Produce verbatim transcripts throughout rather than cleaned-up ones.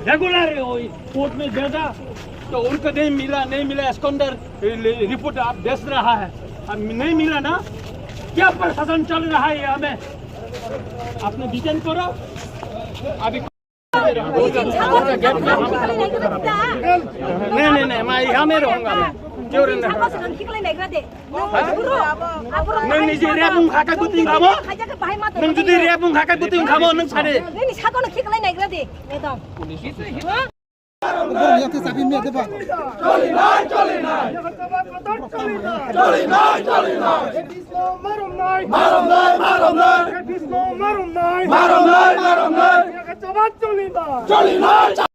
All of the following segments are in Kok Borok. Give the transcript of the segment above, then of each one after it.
Regular court में भेजा तो उनको नहीं मिला, नहीं मिला, एस्कॉन्डर रिपोर्ट आप भेज रहा है, अब नहीं मिला ना, क्या प्रशासन चल रहा है हमें? आपने डिटेन करो अभी। नहीं, नहीं, नहीं, मैं यहाँ में रहूंगा, मैं क्यों रहना? Nang niji rep wng kha khe bwtwi wng kha bo? Nang jodi rep wng kha khe bwtwi wng kha bo, nang sadi. Nini sakono khiklai naigra de, madam. Boni yakhe chabi me de ba. Choli nai, choli nai. Choli nai, choli nai. Marom nai, marom nai, marom nai. Marom nai, marom nai. Choli nai.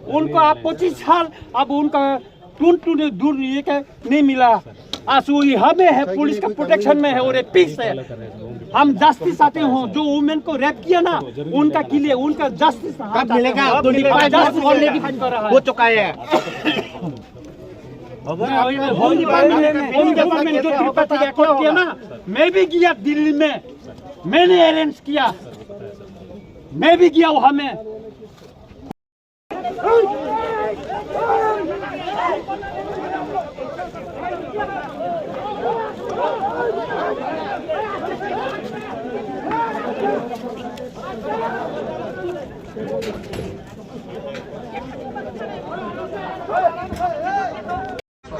उनको आप पच्चीस साल, अब उनका twin twin दूर ये क्या नहीं मिला। आज वो यहाँ में है, पुलिस का प्रोटेक्शन में है और ये पीस है। हम जस्टिस चाहते हो, जो वुमेन को रेप किया ना, उनका के लिए, उनका जस्टिस कब मिलेगा? ट्वेंटी फ़ाइव इयर्स ऑलरेडी हो चुका है। उनके सामने जो त्रिपाठी का कोर्ट किया ना, मैं भी गया दिल्ली में, मैंने अरेंज किया, मैं भी गया वहाँ में।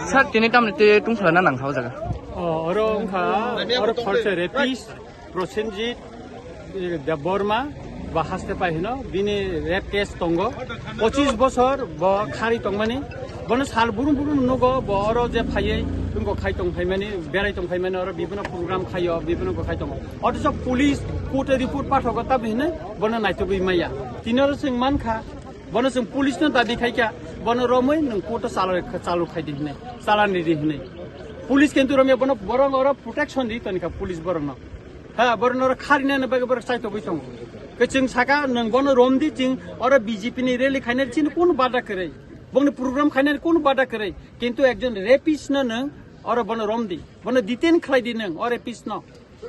Sir, tini tamni twi tungsala na nang kha o jaga? O, oro wngkha, oro khorsa rapist Prosenjit, eh, Debbarma, ba haste pai hino, bini rape case tongo. Pochis bosor bo khari tongmani. Bono sal burum burum nugo, bo oro je phaiwi, wngko khai tong phaimani, berai tong phaimani, oro bibino program khaio, bibino ko khai tongo. Othocho police court-o report pathogo, tabi hinwi bono naitugwi maya. Tini oro chwng mankha, bono chwng police no dabi khaikha, bono romwi nwng court o chalo, chalo khaidi hinwi, chalani di hinwi. Police kintu romya bono borok oro protection di tonikha police borokno. Ha, borokno oro kharinani bagwi borok chaitogwi tongo. Khe chwng saka nwng bono romdi, chwng oro B J P ni rally khainani chini kunu bada kwrwi. Bongni program khainani kunu bada kwrwi. Kintu ekjon rapist no nwng oro bono romdi. Bono detain khlaidi nwng o rapist no.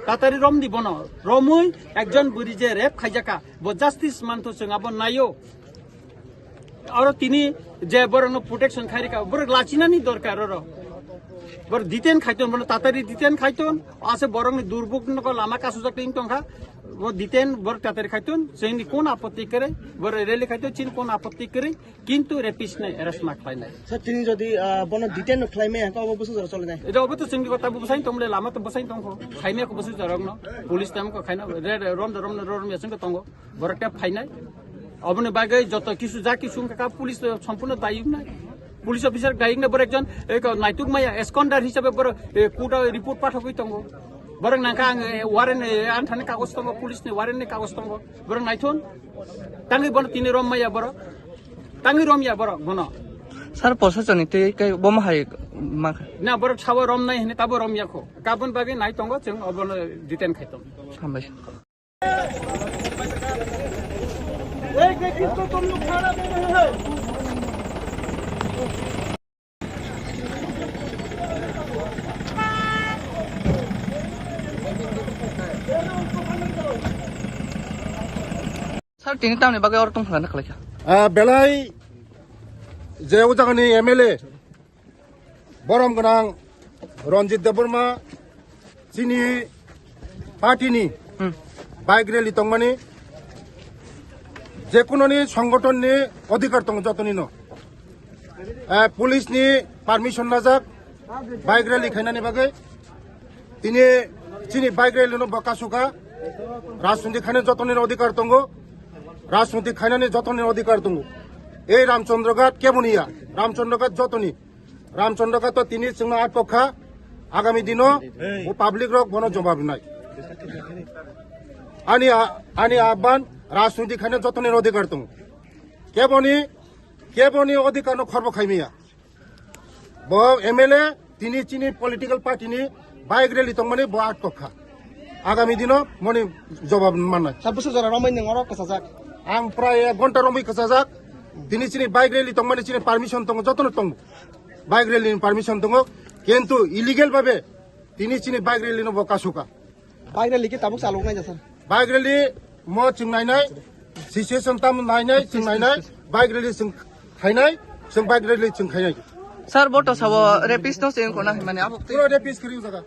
Tatari romdi bono. Romwi ekjon bwrwi je rape khaijakha, bo justice mantho chwng abo naio. Oro tini je borokno protection khairikha, borok lachinani dorkar oro. Borok detain khaiton, bono tatari detain khaiton, ase borokni durbuk no lama kasujak twi tongkha. Bo detain borok tatari khaiton, chini kon apotti kwrwi, borok rally khaiton, chini kon apotti kwrwi. Kintu rapist nai arrest ma khlainai. Sir, tini jodi, ah, bono detain no khlai maya, hwnkhe obo bwswk jora choli nai? Eta obo to chwngni kota bo bwsai tongmole, lama to bwsai tongkho. Khaimaya kho bwswk jorokno. Police tamo kho khaina, re, re, rom da, rom da, rom ya chwngkhe tongo. Borok tei phainai. Oboni bagwi joto kisu ja kisu wngkha kha, police to sompurno dayok nai. Police officer dayok nai, borok ekjon, eh, naituk maya, esconder hisabe borok, eh, court o report pathogwi tongo. Borok nangkha ang, eh, warrant, eh, anthani kagoj tongo, police ni warrant ni kagoj tongo. Borok naithon. Tangwi bono tini rom maya borok. Tangwi rom ya borok bono. Sir, posachani tei kai bomo hai ma kha? Na, borok sabo rom nai hini tabo rom ya kho. Kabon bagwi nai tongo chwng obono detain khai tongo. Hambai. Sir, tini tamni bagwi oro tongthana khlaikha? Ah, belai je o jagani M L A borom gwnang Ranjit Debbarma chini party ni Hmm. bike rally tongmani Jekunoni songotonni odhikar tongo jotonino. Eh, police ni permission najak bike rally khainani bagwi. Tini chini bike rally no bo kasuka. Rajniti khainani jotonino odhikar tongo. Rajniti khainani jotonino odhikar tongo. Ei Ramchandra Ghat keboni ya? Ramchandra Ghat jotoni. Ramchandra Ghat to tini chwngno atkokha. Agami dino bo public rok bono jobab rinai. Ani a-, ani ahban rajniti khainani jotonino odhikar tongo. Keboni, keboni odhikar no khorbo khaimiya. Bo M L A tini chini political party ni bike rally tongmani bo atkokha. Agami dino moni jobab mannai. Sir, bwswk jora romwi nwng oro kwchajak? Ang prai ek ghonta romwi kwchajak. Tini chini bike rally tongmani chini permission tongo, jotono tongo. Bike rally ni permission tongo. Kintu illegal babe tini chini bike rally no bo kasuka. Bike rally khe tabuk chalok nai ja, sir? Bike rally mo chwng nainai, situation tam nainai, chwng nainai, bike rally chwng khainai, chwng bike rally chwng khainai. Sir, bo to sabo rapist no se wngkho na hinmani abo twi. Puro rapist kwrwi jaga.